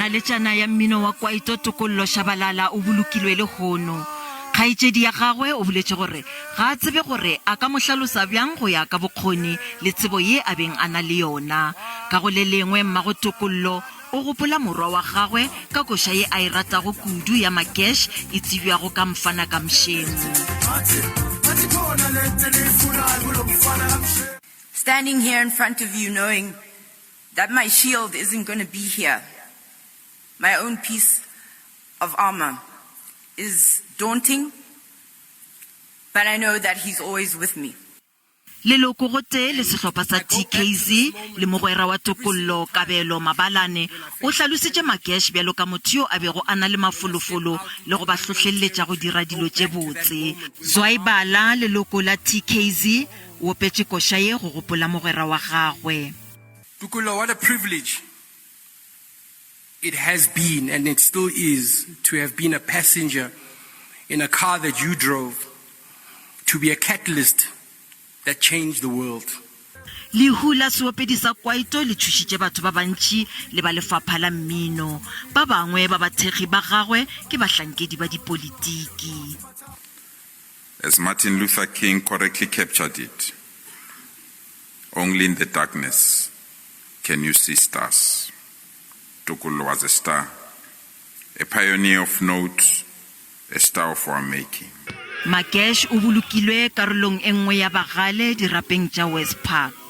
Naletšana ya mmino wa kwaito Tokollo Shabalala o bolokilwe lehono. Kgaetšedi ya gagwe o boletše gore ga a tsebe gore a ka mo hlalosa bjang go ya ka bokgoni le tsebo ye a beng a na le yona. Ka go le lengwe mmago Tokollo o gopola morwa wa gagwe ka koša ye a e ratago kudu ya Makesh e tsebjago ka Mfana ka Mšengu. Standing here in front of you knowing that my shield isn't going to be here, my own piece of armor, is daunting, but I know that he's always with me. Leloko gotee le sehlopha sa TKZ le mogwera wa tokollo Kabelo Mabalane o hlalositše Makesh bjalo ka motho yo a bego a na le mafolofolo le go ba hlohleletša go dira dilo tše botse. Zwai Bala, leloko la TKZ, o opetše koša ye go gopola mogwera wa gagwe. Tokollo, what a privilege it has been and it still is to have been a passenger in a car that you drove, to be a catalyst that changed the world. Lehu la seopedi sa kwaito le tšhošitše batho ba bantši le ba lefapha la mmino. Ba bangwe ba bathekgi ba gagwe ke bahlankedi ba dipolitiki. As Martin Luther King correctly captured it, Only in the darkness can you see stars. Tokollo was a star, a pioneer of note, a star of our making. Makesh o bolokilwe karolong e nngwe ya bagale dirapeng tša West Park.